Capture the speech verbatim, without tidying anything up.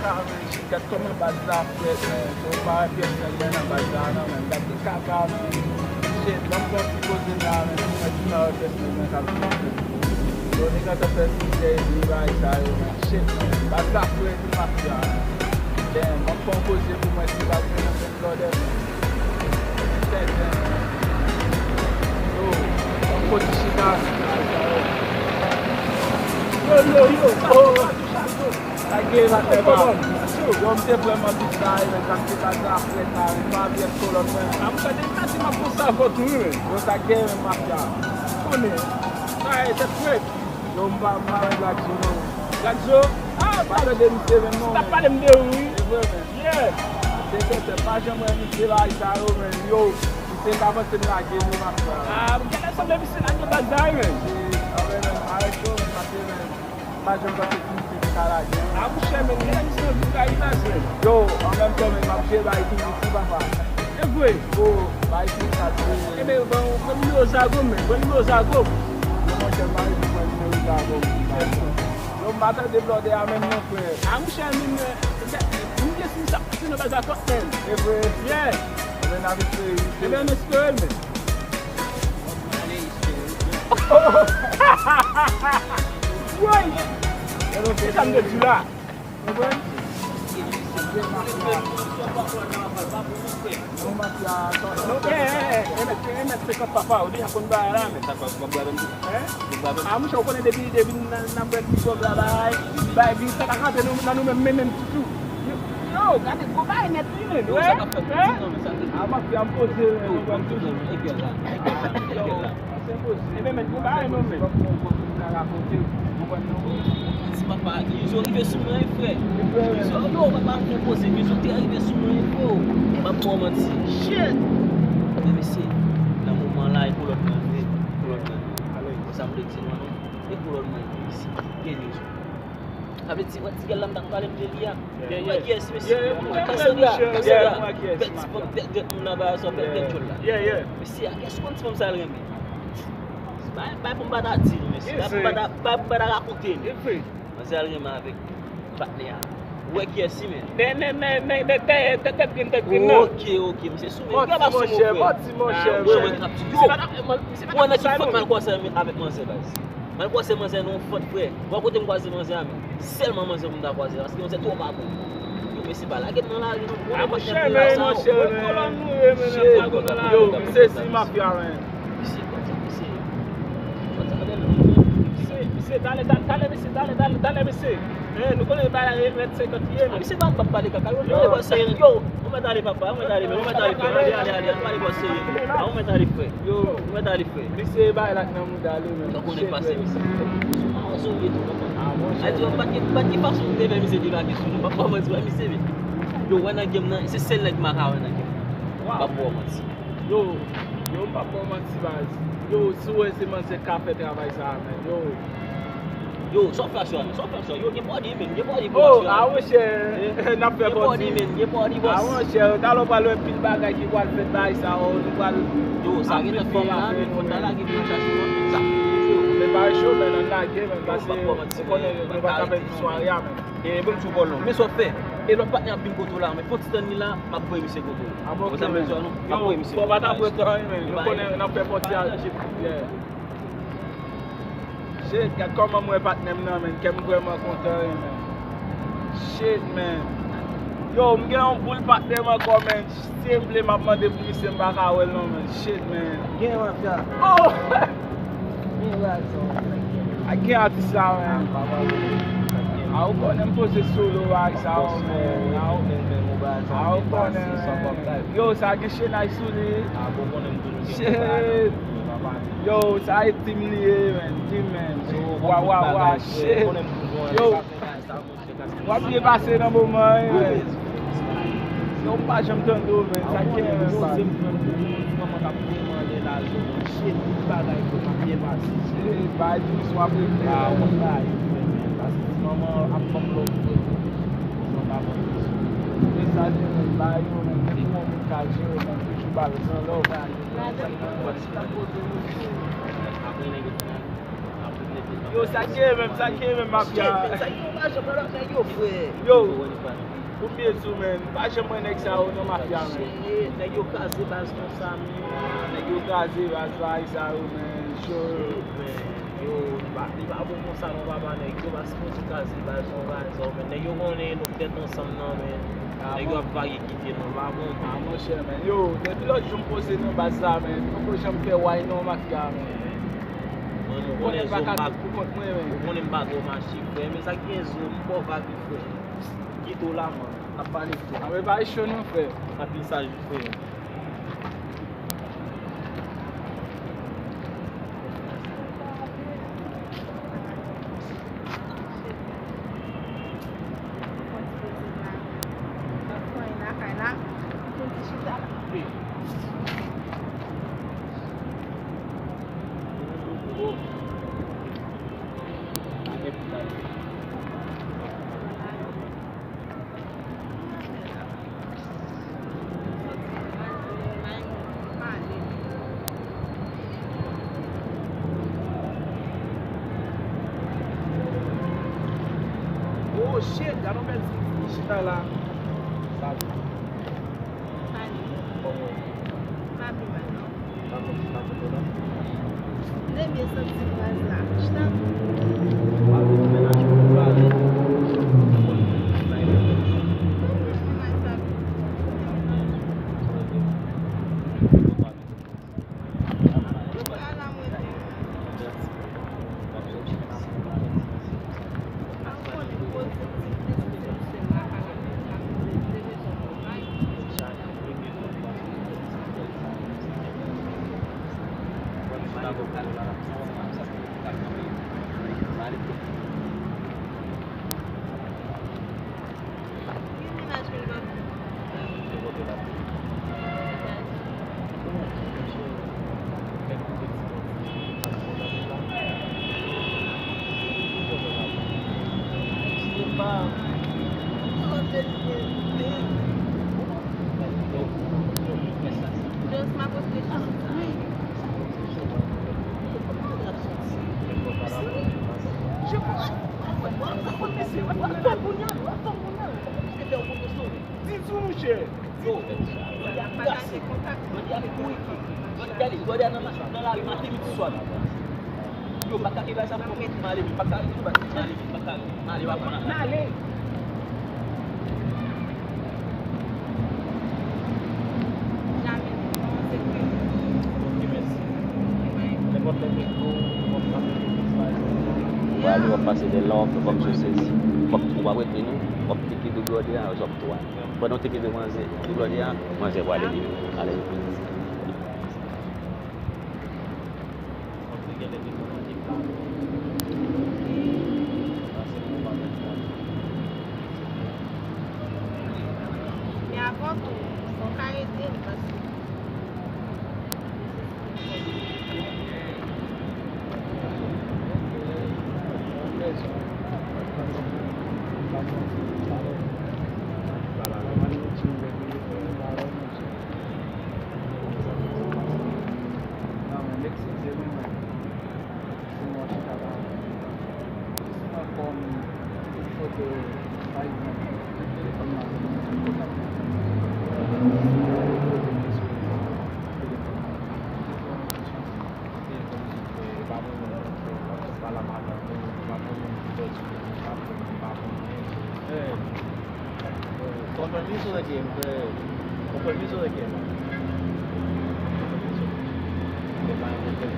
Sa, men, shit, gad kòman baz la frèt, men. Yo pa wè pyès nèg mwen nan baz la, non, men. Gad de kaka, men. Shit, ban m pran ti poze m la, men, pou mwen ki pa wè pyès nèg mwen k ap vin. Yo, nèg antan fè mizè epi bagay sa yo, men. Shit, men. Baz la frèt, wi, mafya, men. Damn, ban m pran poze pou mwen, si baz mwen nan blòdè, men. Tèt, men. Yo, ban m pran ti chita, men. Bagay sa yo. Yo, yo, yo, oh. Sa gen la fè pa. Yo, m te vrèman bit la, men, paske baz la frèt la, men, pa vyès kolòn mwen. A, m gade, m gade, m ap konsa avè w tou, wi, men. Yo, sa gen, men, mafya. Konnen. Sa e tèt frèt. Yo, m pa, m pa renmen Black Joe, non. Black Joe? Ah, pa tande misye menm, non, men. T ap pale m de ou, wi. E vre, men. Yeah. Se sèten, pa janm wè misye la, sa yo, men. Yo, misye ka panse m lage, wi, mafya. Ah, gade sanble misye lage baz la, wi, men. Misye, a, men, men, arete, men, paske, men. Pa janm panse ki misye te ka lage. A, mouchè, men, gen misye nan Boukayi la, men. Yo, an menm tan, men, m ap jere bay tou, wi, papa. E vre? Yo, bay tou, sa, tou. Ebyen, ban, ban nimewo zago, men, ban nimewo zago. Yo, monchè, m pa rete pran nimewo zago, men. Yo, m pa tande blòdè a menm, non, frè. A, mouchè, men, men, men, men, men, si sa pase nan baz la, fòk, men. E vre? Yeah. Ebyen, n ap espere, wi, frè. Ebyen, n espere, men. Woy! Se sa m te di w la. Konprann? Yon mafya, yon mafya, yon mafya. Non, eh, eh, eh, eh, mèt, eh, mèt senkant papa, ou deja konn bagay la, men. Sa pa, pa, pa, pa, hein? Ah, mouchè, ou konnen depi, depi nan, nan bwèt mikwob la, bagay, bagay, vin sa ka kanpe nou, nan nou menm, men menm toutou. Yo, gade gwo bagay nèt li, men. Yo, sa k ap fèt piti, non, men sa te. A, mafya, m poze, men, nou pran toujou. Egèl la, egèl la, egèl la. Ebyen, men, gwo bagay, non, men. Ti papa, yo rive sou mwen, frè. Yo, yo, papa, m fè poze, yo te rive sou mwen, frè. M ap ba w manti. Shit! Men, mesye, nan moman la, e kolòn nan vre, kolòn nan vre. Bon, sa m vle di nou an, non? E kolòn mwen, mesye, gen rezon. Sa vle di, wè ti gèl la m t ap pale m de li a. Ou wè kiyès, mesye? Ou wè Cassandra, Cassandra. Bèl ti fanm, tèt, tèt moun anba, sa bèl tèt djòl la. Mesye a, kiyès ou konn ti fanm sa l renmen? Bay, bay pou m pa ta di nou, mesye. Bay pou m pa ta, bay pou m pa ta rakonte nou. Manzè a l renmen avèk patnè a. Ou wè kiyès li, men? Nèg, nèg, nèg, nèg, nèg, tèt, tèt, tèt grenn, tèt grenn nan. Oke, oke, mesye sou men. Gade pa sou mon frè. Yo, mwen ki t ap di, yo, mwen nan ki fòt m al kwase avèk manzè, baz. M al kwaze manzè nan yon fòt, frè. Bò kote m kwaze manzè a, men sèlman manzè pou m ta kwaze, paske manzè twò pa bon. Yo, mesye, pa lage m nan lari, non. A, monchè, men, monchè, men. Kolòn nou ye, men, nan kolòn nan. Yo, m sezi mafya, men. Misye, konsa, misye. Konsa, gade nan. Misye, misye, talè, talè, talè, mesye, talè, talè, talè, mesye. Eh, nou konnen bagay la mèt senkant li ye, men. Misye pa, pa pale kaka, yo, yo, yo, serye, yo. Ou mèt ale, papa, ou mèt ale, men, ou mèt ale, frè. Ale, ale, ale, ale, ou mèt ale, frè. Yo. Ou mèt ale, frè. Misye bay lak nan mouda li, men. Ou konnen pase, misye. Sou mawozo ou ye tou, papa. A, monchè. A, di w, pa t gen, pa t gen fason pou te fè misye debake sou nou. Pa, pa manti, wè, misye, men. Yo, wè nan game nan, se sèl nèg m pa ka wè nan game nan. Wow. Pa pou w manti. Yo, yo, m pa pou w manti, baz. Yo, si w wè se manzè k ka fè travay sa a, men. Yo. Yo, sa w fè aswè a, men? Sa w fè aswè a? Yo, gen bòdi, men, gen bòdi pou aswè a. Oh, a, monchè, n ap fè bòdi. Gen bòdi, men, gen bòdi, bòs. A, monchè, talè w pral wè pil bagay ki pral fèt, bagay sa yo, nou pral. Yo, sa gentan fè la, men, fò n ta lage pou nou chache lòt moun sa. Men pa cho, men, ann lage, men, paske ou konnen nou pa ka fè tout sware a, men. E, ban m di w, Kolòn, men sa w fè. E lòt patnè ap vin kote w la, men fò w ti tann li la, m ap voye misye kote w. A, bon, ok, men. M ap voye misye kote w. Yo, fò w pa ta pran tan, men, nou konnen n ap fè bòdi a. Yeah. Shit, gad kòman m wè patnè m nan, men. Kè m vrèman kontan, wi, men. Shit, men. Yo, m gen yon boul patnè m ankò, men. Si m vle, m ap mande pou misye, m pa ka wè l, non, men. Shit, men. Gen mafya. Oh! Gen razon. A gen atis la, men. A, ou konnen m poze solo, bagay sa yo, men. A, ou konnen, men. Yo, sa gen chenay sou li. Shit. Yo, sa e tim li ye, men. Tim, men. Wa, wa, wa, shit. Yo. W ap byen pase nan moman an, men. Non, m pa janm tande w, men. Sa k gen, men, pa. Shit, bagay di misye w ap regle. Paske ti manman ap ban m love vre tou. Sa pa ban m. Men sa di, men, bagay yo, men, menm pou yon moun ka jere, men, toujou ba l gran love. Apre nèg yo fin al, apre nèg yo fin al. Yo, sa k ye menm, sa k ye menm, mafya? Shit, men sa k ye, yo pa janm nan nèg yo, frè. Yo, pou m byen di w, men, m pa janm wè nèg sa yo nan mafya, men. Shit, nèg yo kraze baz konsa, men. Nèg yo kraze baz bagay sa yo, men. Yo, li pa, li pa bon konsa non, papa, nèg yo pa sipoze kraze baz non, bagay sa yo, men. Nèg yo konnen nou tèt ansanm nan, men. Nèg yo ap vage kite nou, pa bon. Ah, monchè, men. Yo, depi lòt jou m poze nan baz la, men. M poko janm fè way non, mafya, men. Mwen, nou konnen zon bag, ou konnen m pa gwo mache, frè. Men sa k gen zo, m ba w vag wi, frè. Kite w la, man. N ap pale, frè. Anben pa cho non, frè. Anpil saj wi, frè. Oh shit, gade yon bèl ti chita la. Sa. Kòman? Pa pi mal non. Mwen byen santi baz la. Chita. Di tou, monchè. Yo, jodi a m pataje kontak. Jodi a m kouri. Jodi a, jodi a nan, nan lari maten, midi, swa. Yo, m pa ka gen bagay sa pou mwen, m ale, m pa ka gen bagay sa pou mwen, m ale, m pa ka, m ale, m pa ka. M ale. Jamè, non, se ke. Ok, mèsi. Nenpòt lè m ekri w, nenpòt lè m ekri w, pa egzanp. W ale, w ap pase de lòf, kòm sou sezi. W ap, w ap rete nou, w ap pike de blòdè a, w ap twa. Pandan w te kenbe manzè, ti blòdè a, manzè pwale li. Ale. Men avan tou, fò w ka ede l, paske Compromiso de qué, mujer? Compromiso de qué? Compromiso de qué?